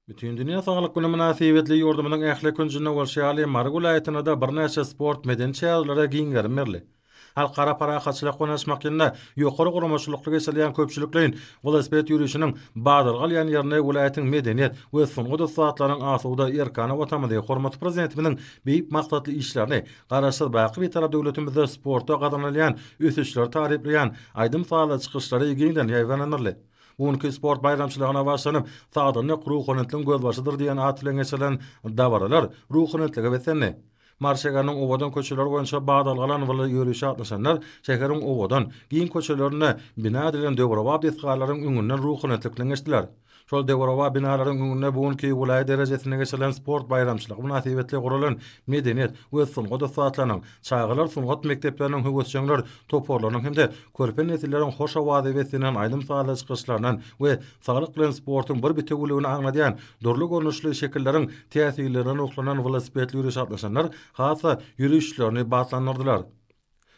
Bütindünýä saglyk güni mynasybetli ýurdumyzyň ähli künjünde bolşy ýaly, Mary welaýatynda-da birnäçe sport-medeni çärelere giň gerim berildi. Halkara parahatçylyk ynanyşmak ýylynda ýokary guramaçylykly geçirilýän köpçülikleýin welosiped ýörişiniň badalga alýan ýerinde welaýatyň medeniýet we sungat ussatlarynyň asuda, erkana Watanymyzy, hormatly Prezidentimiziň beýik maksatly işlerini, Garaşsyz, baky Bitarap döwletimizde sportda gazanylýan ösüşleri taryplaýan aýdym-sazly çykyşlary giňden ýaýbaňlandyryldy. Bu günki sport baýramçylygyna başlanyp, Sagdynlyk ruhubelentligiň gözbaşydyr diýen at bilen geçirilen dabaralar ruhubelentlige beslendi. Mary şäheriniň owadan köçeleri boýunça badalga alan ýörişe gatnaşanlar şäheriň owadan, giň köçelerinde bina edilen döwrebap desgalaryň öňünden ruhubelentlik bilen geçdiler. Şol döwrebap binalaryň öňünde bu günki welaýat derejesinde geçirilen sport baýramçylygy mynasybetli guralan medeniýet we sungat ussatlarynyň, çagalar sungat mekdepleriniň höwesjeňler toparlarynyň hem-de körpe nesilleriň hoş owaza beslenen aýdym-sazly çykyşlaryndan we saglyk bilen sportuň bir bitewüligini aňladýan dürli görnüşli şekilleriň täsirlerinden ruhlanan welosipedli ýörişe gatnaşanlar has-da ýörişlerini batlandyrdylar.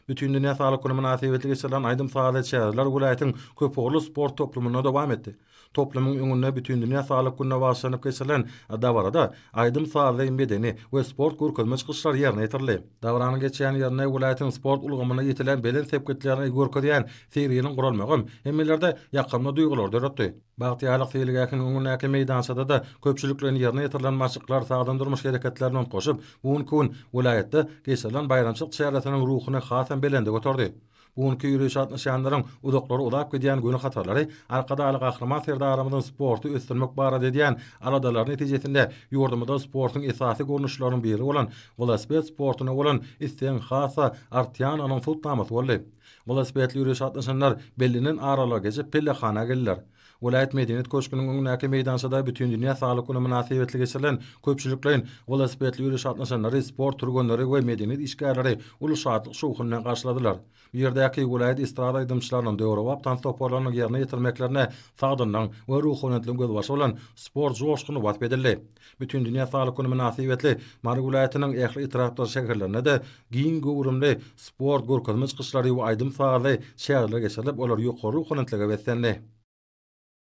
Bütindünýä saglyk güni mynasybetli geçirilen aýdym-sazly çäreler welaýatyň köpugurly sport toplumynda dowam etdi. Toplumyň öňünde Bütindünýä saglyk gününe bagyşlanyp geçirilen dabarada aýdym-sazly, medeni we sport görkezme çykyşlary ýerine ýetirildi. Dabaranyň geçýän ýerinde welaýatyň sport ulgamynda ýetilen belent sepgitlerini görkezýän serginiň guralmagam hemmelerde ýakymly duýgulary döretdi. Bagtyýarlyk seýilgähiniň öňündäki meýdançada-da köpçülikleýin ýerine ýetirilen maşklar sagdyn durmuş hereketlerini utgaşyp, bu günki gün welaýatda geçirilen baýramçylyk çäresiniň ruhuny hasam belende göterdi. Bu günki ýörişe gatnaşýanlaryň uzaklara uzap gidýän göni hatarlary Arkadagly Gahryman Serdarymyzyň sporty ösdürmek barada edýän aladalary netijesinde ýurdumyzda sportuň esasy görnüşleriniň biri bolan welosiped sportuna bolan islegiň has-da artýandygynyň subutnamasy boldy. Welosipedli ýörişe gatnaşanlar bellenen aralygy geçip pellehana geldiler. Welaýat medeniýet köşgüniň öňündäki meýdançada Bütindünýä saglyk güni mynasybetli geçirilen köpçülikleýin welosipedli ýörişe gatnaşanlary sport türgenleri we medeniýet işgärleri uly şatlyk-şowhun bilen garşyladylar. Bu ýerdäki welaýat estrada aýdymçylarynyň, döwrebap tans toparlarynyň ýerine ýetirmeklerinde sagdynlygyň we ruhubelentligiň gözbaşy bolan sport joşguny wasp edildi. Bütindünýä saglyk güni mynasybetli Mary welaýatynyň ähli etrapdyr şäherlerinde-de giň göwrümli sport görkezme çykyşlary we aýdym-sazly çäreler geçirilip, olar ýokary ruhubelentlige beslendi.